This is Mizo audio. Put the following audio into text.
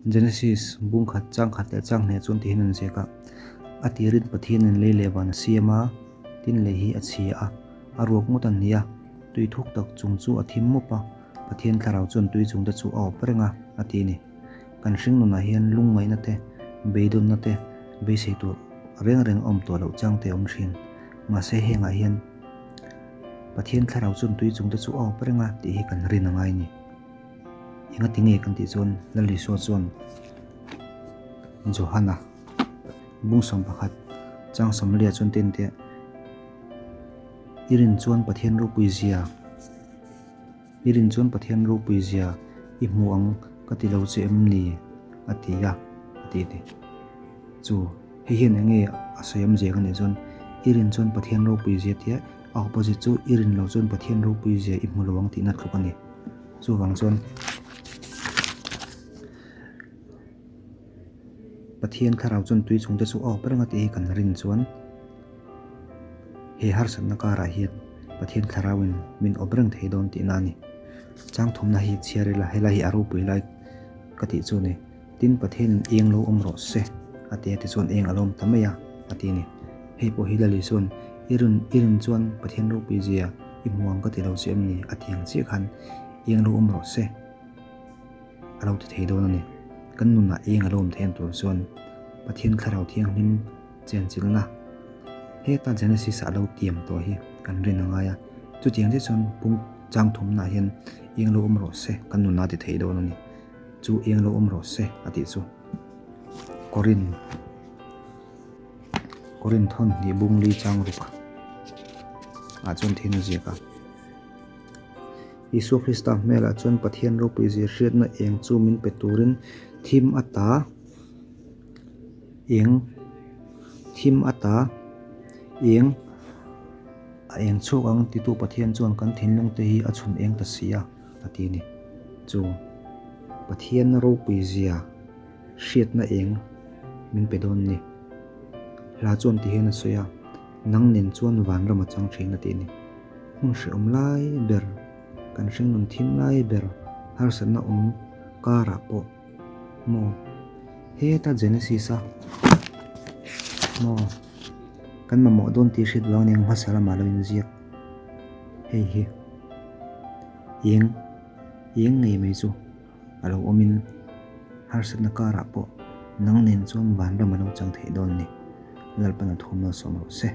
Genesis bung khat chang khat leh chang hneh chuan tihian an ziak a, A tirin Pathianin lei leh van a siam a, tin lei hi a chhia a, a ruak ngawt an ni a, tui thuk tak chung chu a thim mup a, Pathian thlarau chuan tui chungte chu a awp reng a, a ti a ni. Kan hring nunah hian lungngaihna te, beidawnna te, beisei tur reng reng a awm tawh loh chang te a awm thin. Mahse hengah hian Pathian thlarau chuan tui chungte chu a awp reng a tih hi kan rin a ngai a ni. Engati nge kan tih chuan Lal Isua chuan Johana bungsawm pakhat chang Samaria chuan tin teh I rin chuan Pathian ropui zia I rin chuan Pathian ropui zia i hmu ang ka ti lo che em ni? a ti a, a ti ti. Chu hei hian eng nge a sawi awm zia ka nih chuan i rin chuan Pathian ropui zia tia a opposite chu i rin lo chuan Pathian ropui zia i hmu lo ang tihna tluk a ni. Chuvang chuan Pathian thlarau chuan tui chhungte chu a awp reng a tih hi kan rin chuan he harsatna karah hian Pathian thlarauin min awp reng thei dawn tihna a ni. Chang thumna hi chhiar ila helai hi a ropui lai ka tih chu a ni. Tin Pathianin eng lo awm rawh se a ti a tichuan eng a lo awm ta mai a a ti a ni. Hei pawh hi Lali chuan i rin i rin chuan Pathian ropui zia i hmu ang ka ti lo che em ni a ti ang chiah khan eng lo awm rawh se a lo ti thei dawn a ni. Kan nunah eng a lo awm thei ang tur chuan Pathian Thlarau Thianghlim chenchilhna heta Genesis ah a lo tiam tawh hi kan rin a ngai a. Chutiang chiah chuan pung chang thumnaah hian eng lo awm rawh se kan nunah a ti thei dawn a ni. Chu eng lo awm rawh se a tih chu Korin Korin thawn hnih bung li chang ruk ah chuan thil a ziak a. Isua Krista hmelah chuan Pathian ropui zir hriatna eng chu min pe turin thim ata eng thim ata eng a eng chhuak ang titu Pathian chuan kan thinlung te hi a chhun eng ta si a a ti a ni. Chu Pathian ropui zia hriatna eng min pe dawn a ni. Hla chuan ti hian a sawi a, Nang nen chuan vanram a chang thin a ti a ni. Hmun hrehawm lai ber, kan hringnun thim lai ber, harsatna awm karah pawh maw heta Genesis a maw kan mamawh dawn tih hriat vang aniang hmasa lamah lo inziak hei hi eng eng ngei mai chu a lo awmin harsatna karah pawh nang nen chuan vanram a lo chang theih dawn a ni. Lalpan a thuam lo sawm rawh se.